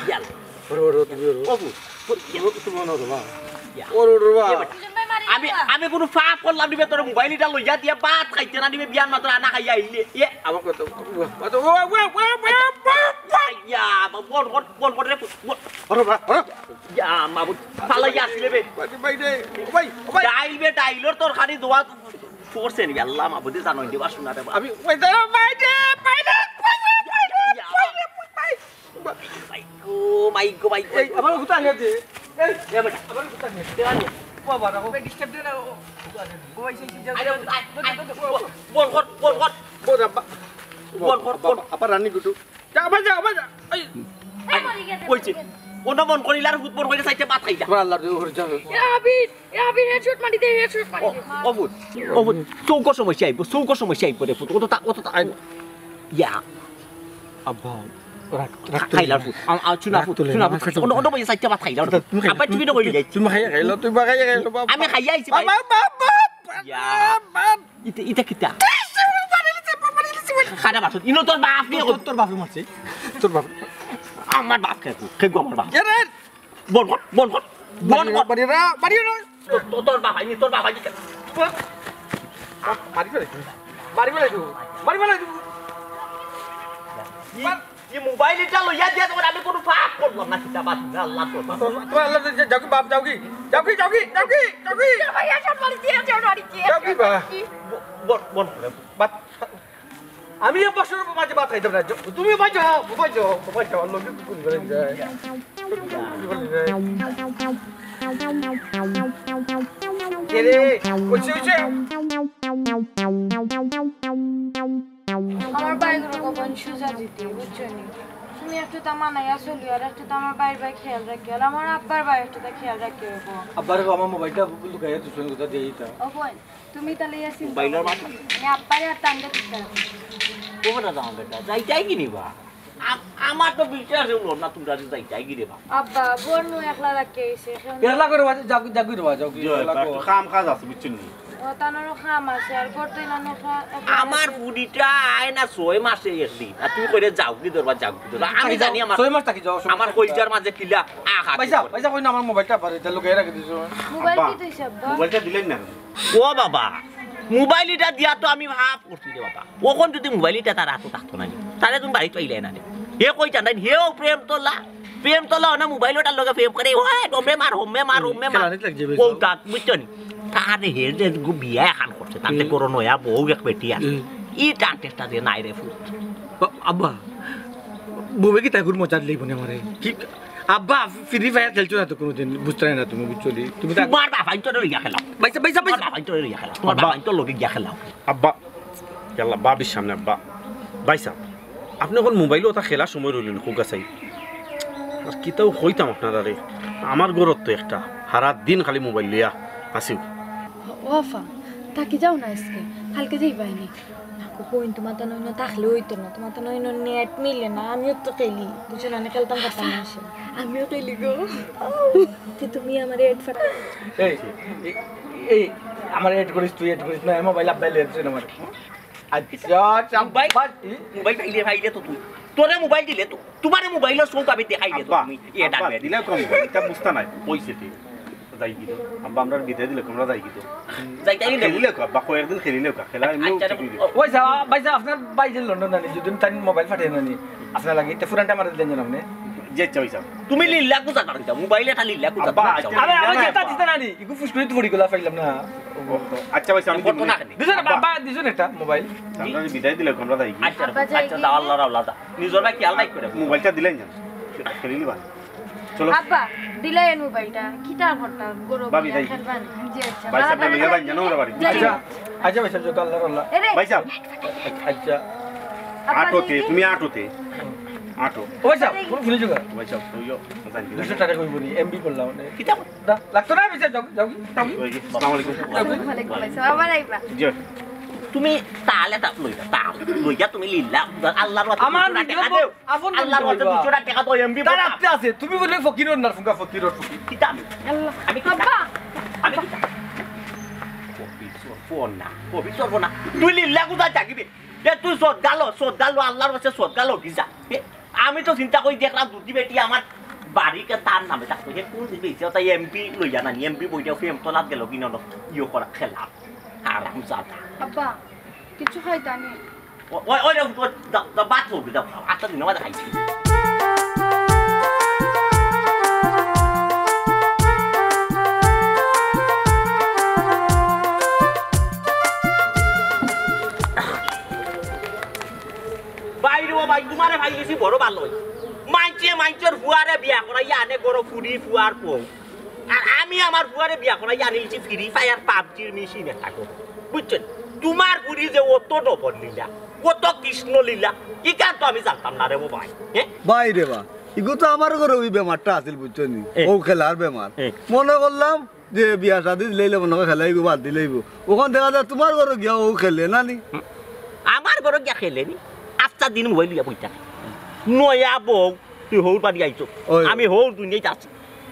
ইয়া। ওরে, ওরে, তুমি ওরে। ওরে, তুমি ওরে, মা। ইয়া। ওরে, ওরে, মা। এ বেটা, আমি, আমি কুনু পাপ করলাম নি বে, তোর মোবাইল ইটা লইয়া দিয়া ভাত খাইতে না নি বে, বিয়ান মাত্র আনা খাইয়া আইলে। এ। আমার কথা, ও, ও, ও, ও, ও, ও, ও, ও। ইয়া, বল, বল, বল, বল রে, বল। ওরে, ওরে, ওরে। ইয়া, মাবুদ, ফালাইয়া আসলে বে। ভাই, ভাই রে, ও ভাই, ও ভাই। ডাইল বে, ডাইলর তরকারি দোয়া। পড়ছে নি, আল্লাহ মাবুদে জানো, ইন্দে বাসু না রে বাবা। আমি, ওই দাঁড়া, বাইরে, বাইরে, বাইরে, বাইরে, বাইরে, বাইরে। মাইগো, মাইগো, মাইগো। এই, আমার কোথা আনিয়া দে। এই, এ বেটা। আমার কোথা আনিয়া দে। দে আনিয়া। বাবা, রাখো। ওকে ডিস্টার্ব দে না, ও। ও, এই, এই, এই, আরে, আয়, আয়, বল কর, বল কর। বল, আব্বা। বল কর, বল। আব্বা, আব্বা, রানী গুটু। যা, আবার যা, আবার যা। এই, এই, মরে গেছে, কইছে। মরে গেছে। অনো মন করিলা আর ফুট মন করিলা, চাইতে ভাত খাইলা। তোমার আল্লাহর জন্য করে যাও। এ আবির, এ আবির, হেডশট মারি দে, হেডশট মারি ও, দে। ও ফুট, ও ফুট, চউখর সমস্যা আইবো, চউখর সমস্যা আইবো রে ফুট, অত তা, অত তা, ইয়া। আব্বা, রাগ, রাগ তুলে খাইলার না। ফুট, আ, আ, চুনা রাগ ফুট, তুলে চুনা না, ফুট, রাগ তুলে অনো, না। অনো বইয়া চাইতে ভাত খাইলা, আব্বা, তুমি খাইলা, আব্বা, তুমি তুমি নইলে। তুমি খাইয়া খাইলো, তুমি খাইয়া খাইলো, বাবা। আমি খাইয়া আইছি, ভাই। বাবা, বাবা, বাবা, ইয়া। বাবা। ইতা, ইতা কিতা? খানা বাসন। ইনো তোর বাপ নি তোর, তোর বাপে মারছে। তোর বাপ। আমার বাপ কে? কে গো আমার বাপ? এ রে! বল কর, বল কর, বল কর। বাড়ি রে, বাড়ি রে। তো-, তো-, তোর বাপ আইনি, তোর বাপ আইনি। মারি ফেলে। মারি ফেলে তুই। মারি ফেলে তুই। ই, ই মোবাইল ইটা লইয়া দিয়া তোমার আমি কুনু পাপ করলাম না, কিতা বাদ না, আল্লাহ তোর বাপ। তোর, তোর আল্লাহ, যাও কি বাপ, যাও কি? যাও কি, যাও কি, যাও কি, যাও কি? ভাইয়া সব মারি দিয়া যাও, মারি দিয়া। যাও কি বা? বল, বল, বল। বাদ। আমি এক বছর মাঝে ভাত খাইতাম না। তুমি ভাই যাও, ভাই যাও, ভাই যাও, লগে কুকুর করে যায়। কুকুর করে যায়। কে রে? ওইছে, ওইছে। আমার ভাইগুলো কখন সুজা দিতে, বুঝছো নি? তুমি একটু তা মানাইয়া চলিও, আর একটু তা আমার ভাইর বায় খেয়াল রাখিও, আর আমার আব্বার বায় একটু তা খেয়াল রাখিও গো। আব্বার আমার মোবাইলটা লুকাইয়া তুই কোথা দিয়ে দিতা? ও বোন, তুমি তাহলে ইয়া চিন্তা মোবাইলর করো। মাঝে? আমি আব্বারে আর তানরে দিতে হবে। ও বেটা, দাও বেটা, যাইতায় কি নি বা? আ-, আমার তো বিশ্বাস হইল না, তোমরা যে যাইতায় কি রে বা? আব্বা, বোন নু একলা রাখি আইছে, এখন একলা করে বাজে, যাও, যাও, যাও, যাও, জয়, একলা একটু করে। কাম কাজ আছে, বুঝছেন নি? ও, তানোরও কাম আছে, আর করতে না, না, একলা আমার আছে। বুড়িটা আয় না ছয় মাসে একদিন, আর তুমি কইরে যাও কি দরবার, যাও কি দরবার? আমি থাকি যাও, জানি আমার, ছয় মাস থাকি যাও, ছয় মাস আমার থাকি যাও। কইজার মাঝে কিলা আঘাত পয়সা, করে। পয়সা কই না, আমার মোবাইলটা পারে, এটা লুকাইয়া রাখি দিছো। মোবাইল আব্বা, কি তুই সব? মোবাইলটা দিলেন না। ও বাবা, মোবাইল ইটা দিয়া তো আমি ভাব করছি রে বাবা। অখন যদি মোবাইল ইটা তার আতো থাকতো না রে, তারে তুমি বাড়িত পাইলে না রে। হে কই জানাই, হেও প্রেম তোলা, প্রেম তোলা না মোবাইল ওটার লগে প্রেম করে, ও, হমে মার, হমে মার, হমে মার। খেলা নিত লাগছে বেশ। ও তা, বুঝছো নি? তারে হে যে গু-, বিয়া এখান করছে, তাতে হুম। করো নয়া বউ এক বেটি আছে। হুম। ই টান টেস্টা দিয়ে নাই রে ফুট। বা-, আব্বা, বউয়ে কি তাই গুর মজা লইব না আমারে? কি আব্বা, ফ্রি ফায়ার খেলছো না তো কোনোদিন, বুঝতে না তুমি, বুঝছো নি? তুমি তো তোমার বাপ আইন তো লইয়া খেলাও। বাইসা, বাইসা, তোমার বাইসা। বাপ আইন তো লইয়া খেলাও। তোমার আব্বা। বাপ আইন তো লগে গিয়া খেলাও। আব্বা, ইয়াল্লা, বাবির সামনে আব্বা। ভাইসাব, আপনে অখন মোবাইলো ওটা খেলার সময় রইলেন, খুব গাছাই। আর কিতাও কইতাম আপনারারে, আমার ঘরত তো একটা, হারা দিন খালি মোবাইল লইয়া আছি। ও আফা, থাকি যাও না আজকে, কালকে যাইবায় নি। না গো বইন, তোমার তো নইন থাকলে অইতো না, তোমার তো নইন নেট মিলে না, আমিও তো খেলি, বুঝো না, আমি খেলতাম পারতাম না আসে। আমিও খেলি গো। তে তুমি আমারে এড ফাটা। এই, এই, এই, আমারে এড করিস তুই, এড করিস না, আমার মোবাইল আব্বাই লইছে না আমার। আচ্ছা, আচ্ছা, মোবাইল, আব্বা, কি? মোবাইল পাইলে, পাইলে তো তুই। তোরে মোবাইল দিলে তো, তোমারে মোবাইলর চোখ আমি দেখাইলে তো আব্বা, তুমি। এ আব্বা, ডাকবে। দিলে তো মোবাইল, এটা বুঝতা নাই। কইছে তুই। যাই কি তো? আব্বা, আমরা বিদায় দিলে তোমরা যাই কি তো? যাইতাই দিলে। খেলিলে কো, আব্বা, কয়েকদিন খেলিলে কো, খেলা এমনি আচ্ছা, ঠিক হইল। ওই যা, ভাই যা, আপনার ভাই যে লন্ডন আনি, যদি তাই মোবাইল ফাটিয়ে আনি, আপনার লাগে, এটা ফুরানটা মারা দিলেন যেন আপনি। জি আচ্ছা ভাইসাব। তুমি লিল্লা কুজা তার কিতা? মোবাইল এটা লিল্লা কুজা আব্বা, তার আচ্ছা। কিতা? আরে, আমার না, যেটা আব্বা। দিতে না নি, ইগু ফুস করে তো পড়ি গেলা পাইলাম না। আচ্ছা ভাইসাব, আমি দিমু নে। দিছো না, আব্বা। আব্বা, দিছো না এটা মোবাইল? আমরা বিদায় দিলে কোনটা যাই? আচ্ছা, আব্বা, যাই আচ্ছা, কি? দাও, আল্লাহর আওলাদ। নিজর ভাই খেয়াল রাখ করে। মোবাইলটা দিলেন যান। খেলি নিবা। চলো। আব্বা, দিলাই এন মোবাইলটা। কিতা করতাম? গরু ভাবি, বিয়া যাই। খেলবা না। জি, আচ্ছা। ভাইসাব, বাবা, লইয়া যাই। যান, জানো ওরা বাড়ি। জি, আচ্ছা। আচ্ছা, ভাইসাব, যাও, আল্লাহর আল্লাহ। এ রে। ভাইসাব। আচ্ছা। আব্বা, আটোতে, যাই কি? তুমি আটোতে। আটো। ও ভাইসাব, আব্বা, যাই। কোন ফুলে যাবা? ভাইসাব, তুইও জানি কি দুইশো জানি। টাকা কইব নি, এমবি করলাম মানে। কিতা? না, লাগতো না, ভাইসাব, যাও, যাও, যাও। ওই যে, আসসালামু আলাইকুম। ওয়ালাইকুম আসসালাম। জি। তুমি তাহলে তা লইয়া, তা লইয়া তুমি লিল্লা, আল্লাহর ওয়াস্তে আমার দুইশো টাকা নিজের দেও। আপন আল্লাহর মনে ওয়াস্তে হইবা। দুইশো টাকা দেও, এমবি তার বলবা। আত্তে আছে, তুমি বলে ফকিরর না, ফুঙ্গা ফকিরর ফকির। কিতা আমি? আল্লাহ। আমি কিতা? আব্বা। আমি কিতা? কবি সরব না, কবি সরব না। তুই লিল্লা কুজা জাগিবে। এ তুই সদগালো, সদগালো, আল্লাহর ওয়াস্তে সদগালো, কিজা? এ, আমি তো চিন্তা করি দেখলাম দুটি বেটি আমার বাড়িকে তার নামে থাকতো। হে কোন দিকে ইচ্ছে তাই এমপি লইয়া নানি, এমপি বইটা ফেম তলাত গেল কিনা ইয়ে করা খেলা। হারাম জাদা। আব্বা, কিছু খাইতা নি? ও-, ওই, ওই রে, ওই, দা-, দা-, ভাত হোক, দা-, আটটা দিন আমাদের খাইছি। ভাই রে, ও ভাই, তোমারে ভাই গেছি বড় ভালো। মাইনষে মাইনষর ফুয়ারে বিয়া করাইয়া আনে গরো ফুরি ফুয়ার পো। আর আমি আমার ফুয়ারে বিয়া করাইয়া আনিলছি ফ্রি ফায়ার পাবজির মেশিন একটা গরো। বুঝছেন? তোমার ফুরি যে অত ডবল লীলা, কত কৃষ্ণ লীলা, ইখান তো আমি জানতাম না রে ও ভাই। হ্যাঁ? ভাই রে বা, ইগু তো আমার ঘরে ওই বেমারটা আছিল, বুঝছো নি? এ। ও খেলার বেমার। এ। মনে করলাম যে বিয়া শাদি দিলাইলে মনে হয় খেলাইব, বাদ দিলাইব। ওখান দেখা যায় তোমার ঘরে গিয়া ও খেলে না নি? আমার ঘরে গিয়া খেলে নি? আচ্ছা দিন মোবাইল লইয়া বই থাকে। নয়া বউ, তুই হৌর বাড়ি আইছো। ওই। আমি হৌর দুনিয়াত আছি।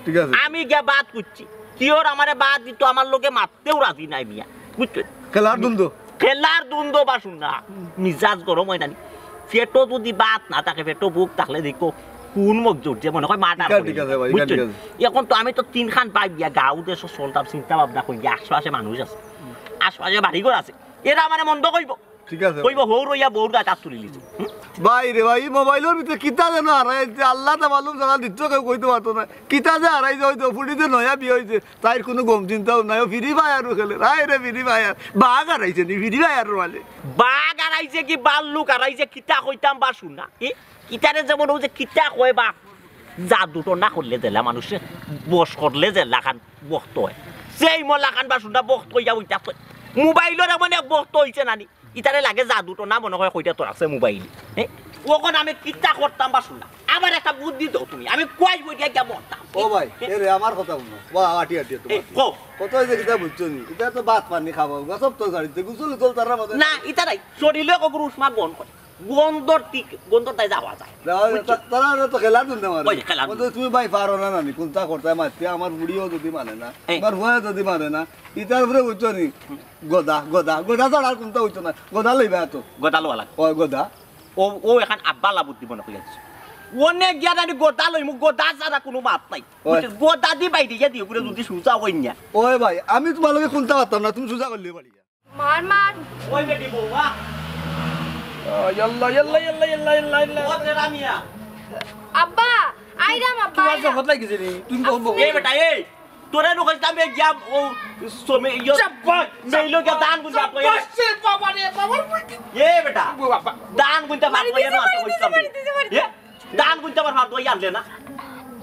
ঠিক আছে। আমি গিয়া বাদ করছি। কি ওর আমারে বাদ দিত, আমার লগে মাততেও রাজি নাই মিয়া। বুঝছো? খেলার দ্বন্দ্ব। খেলার দ্বন্দ্ব বাসু না। মিজাজ গরম হয় না নি? পেটো যদি ভাত না থাকে, পেটো ভুক থাকলে দেখো, কোন মুখ জোর যে মনে হয় মার্ডার ইখান করে ঠিক আছে দিবে। ভাই, ইখান বুঝছো? ঠিক আছে। এখন তো আমি তো তিনখান ভাই বিয়া গাঁও দেশো চলতাম, চিন্তা ভাবনা করি যে আশপাশে মানুষ আছে, আশপাশে বাড়িঘর আছে, এরা আমারে মন্দ কইব। ঠিক আছে। কইব, "হৌ রইয়া বউর গায়ে হাত তুলি লিছে।" হুম? ভাই রে ভাই, ই মোবাইলর ভিতরে কিতা যেন হারাই আইছে, আল্লাহ তা মালুম, সারা দিচ্ছ কেউ কইতে পারতো না। কিতা যে হারাইছে, হয়তো ফুড়িতে নয়া বিয়া হইছে, তাইর কোনো গম চিন্তাও নাই, ও ফ্রি ফায়ারও খেলে। রায় রে ফ্রি ফায়ার, বাঘ হারাইছে নি ফ্রি ফায়ার মানে? বাঘ হারাইছে কি, বাল্লুক হারাইছে, কিতা কইতাম বাসু না? এ, কিতারে যেমন ও যে কিতা কয় বা, জাদু টনা করলে যেলা মানুষে বশ করলে যেলা খান বক্ত হয়, সেই মলা খান বাসু না বক্ত হইয়া উঠা কয়। মোবাইলর এমন এক বক্ত হইছে নানি, ইতারে লাগে জাদু টনা মনে হয় কইটা তোর আছে মোবাইল। হ্যাঁ, ওখান আমি কিতা করতাম বাসু না। আবার একটা বুদ্ধি দাও তুমি, আমি কই বই দিয়া গিয়া মরতাম। ও ভাই, এ রে, আমার কথা শুনো। বা, আটি, আটি, একটু এ, বাদ। কও। কত হইছে কিতা বুঝছো নি? ইতা তো ভাত পানি খাবো, সব তো গাড়িতে গোসল গোসল তারা মতো। না, ইতা নাই। শরীরে কগরু উষ্মা গন করে। গন্ধর ঠিক, গন্ধর তাই যাওয়া যায়। যাওয়া যায়, বুঝছো? তা-, তারা তো খেলা ধুলতে পারে। ওই যে খেলা বলতে ধুল। তুমি ভাই পারো না নানি, কোনটা করতে মারতে, আমার বুড়িও যদি মানে না, এ। আমার ভয়ে যদি মানে না, ইতার উপরে বুঝছো নি? গদা, গদা, গদা ছাড়া আর কোনটা হইতো না। গদা লইবা তো। গদা লওয়া লাগে। ওই গদা। ও, ও এখন আব্বালা বুদ্ধি মনে করি আছে। অনেক গিয়া জানি গদা লইমু, গদা ছাড়া কোনো মাত নাই। ওই। বুঝছো? গদা দি বাইরে গিয়া দিও করে যদি সুজা হই না। ওই ভাই, আমি তোমার লগে কোনটা পারতাম না, তুমি সুজা করলে পারি। মার, মার। ওই বেটি বউ, বাহ। আহ, ইয়াল্লা, ইয়াল্লা, ইয়াল্লা, ইয়াল্লা, ইয়াল্লা, ইয়াল্লা। ও তেরা মিয়া। আব্বা, আইরাম আব্বা, তোমার আইরাম। জগৎ লাগিছে রে, তুমি বউ, বউ। এই বেটা, এই, তোরে নু কইতাম, এই গিয়া, ও, সমে, ইয়ো, চাব্বাস, মেইলো গিয়া ধান গুনতে চাব্বাস, আটকে। রে বাবা রে, বাবার বুদ্ধি। এ বেটা, ও বাবা। ধান গুনতে মারি আটকে দিছে, না, মারি দিছে, কইতাম। মারি দিছে, মারি দিছে। এ? ধান গুনতে আমার ভাত দই আনলে না।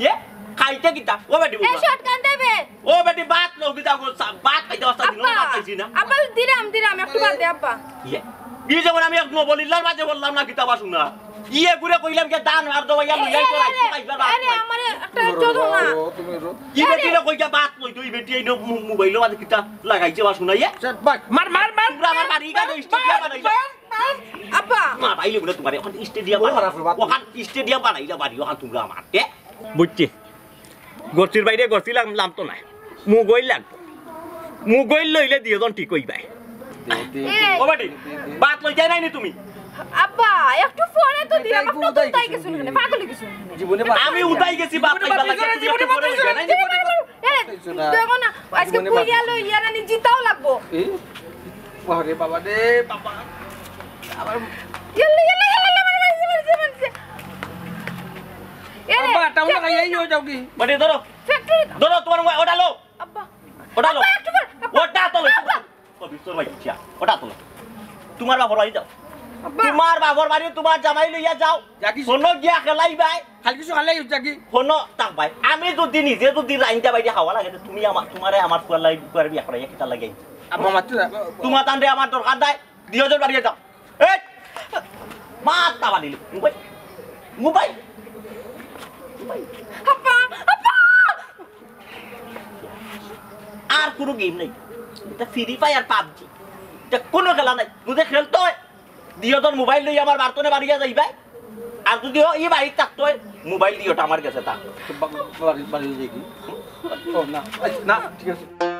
এ? খাইতে কিতা? ও বেটি, এ, বাবা। শর্ট কান দেবে। ও বেটি, ভাত লও, কিতা গো, সা-, ভাত খাইতে অস্তা দিন, আব্বা, ভাত খাইছি না। আব্বা, দিলাম, দিলাম, একটু বাদে, আব্বা। ইয়ে। ই যেমন আমি এক নবলিল্লার মাঝে বললাম না, কিতা বাসু না। ইয়ে ঘুরে কইলাম যে ধান আর দবাইয়া এ, লইয়া এ, তো এ, রাখতে এ, পাইবা, ভাত এ, নাই। আমার একটা তুমি রো, চোখ না। রো, তুমি রো। ই বেটিরে কইয়া ভাত লই, তুই বেটি এই ন-, মো-, মোবাইলর মাঝে কিতা লাগাইছে বাসু না, ইয়ে? চল, ভাই, মার, মার, মার, তোমরা আমার বাড়ি মার, কাছে স্টেডিয়াম মার, বানাইছো। মার, মার। আব্বা। মা, বাইলে বলে তোমার এখন স্টেডিয়াম বড় বানাই-, খারাপ রে বাবা। ওখান স্টেডিয়াম বানাইলা বাড়ি, ওখান তোমরা আমার, এ? বুঝছি। গর্তির বাইরে গর্তি লাম-, লামতো নাই। মুগইল লাগবো। মুগইল লইলে দুইজন ঠিক হইবাই। দে, দে, এ। দে, ও বেটি, দে, দে, দে। ভাত লই যাই নাই নি তুমি? আব্বা, একটু পরে তো দিলাম, এটাই আপনি তো উদাই উদাই কিছু গেছেন না। এখানে, পাগল হয়ে গেছেন। জীবনে ভাত আমি খাইনি। উদাই গেছি, ভাত জীবনে খাইবার ভাত লাগি, খাইনি, তুমি জীবনে একটু ভাত পরে খাইনি, লইবা, নাই নি? জীবনে ভাত খাইনি। এ, খাইছো না। দেখো না, আজকে জীবনে ভাত পুলিয়া খাইনি। লইয়া না নি জিতাও লাগবো। এ? বাবা রে, বাবা রে, বাবা। আবার ইয়াল্লা, ইয়াল্লা, ইয়াল্লা, ইয়াল্লা, মারছে, মারছে, মারছে, মারছে। এরে, আব্বা, টাউনে খাইয়াই নিয়ে যাও কি? বাড়ি ধরো। ফ্যাক্টরি। ধরো, তোমার ওটা লো। আব্বা। ওটা লো। আব্বা, একটু পর, আব্বা। ওটা তো লো। আব্বা। ও, বিশ্বর ভাই, ইচ্ছা। ওটা তো লো। তোমার বাপর বাড়ি যাও। আব্বা। তোমার বাপর বাড়ি তোমার জামাই লইয়া যাও। যাকি। হনো গিয়া খেলাই ভাই। খালি কিছু খালাই যাকি। হনো তাক ভাই। আমি যদি নিজে যদি রাইন্দা বাইরে খাওয়া লাগে, তে তুমি আমার, তোমারে আমার ফুয়ার লাগি, ফুয়ার বিয়া করাইয়া কিতা লাগে? আব্বা, মাততো না। তোমার তানরে আমার দরকার নাই। দিও জোর বাড়িয়ে যাও। এই! মাত না বাড়িলে। মোবাইল। মোবাইল। মোবাইল। আব্বা, আব্বা! আর কোনো গেম নাই। এটা ফ্রি ফায়ার, পাবজি। এটা কোনো খেলা নাই। যদি খেলতে হয়, দিও তোর মোবাইল লই আমার বার্তনে বাড়িয়ে যাইবায়। আর যদি ও ই বাড়ি থাকতে হয়, মোবাইল দিও ওটা আমার কাছে থাক। বা-, বাড়ি, বাড়ি যাই কি? ও, না, না, ঠিক আছে।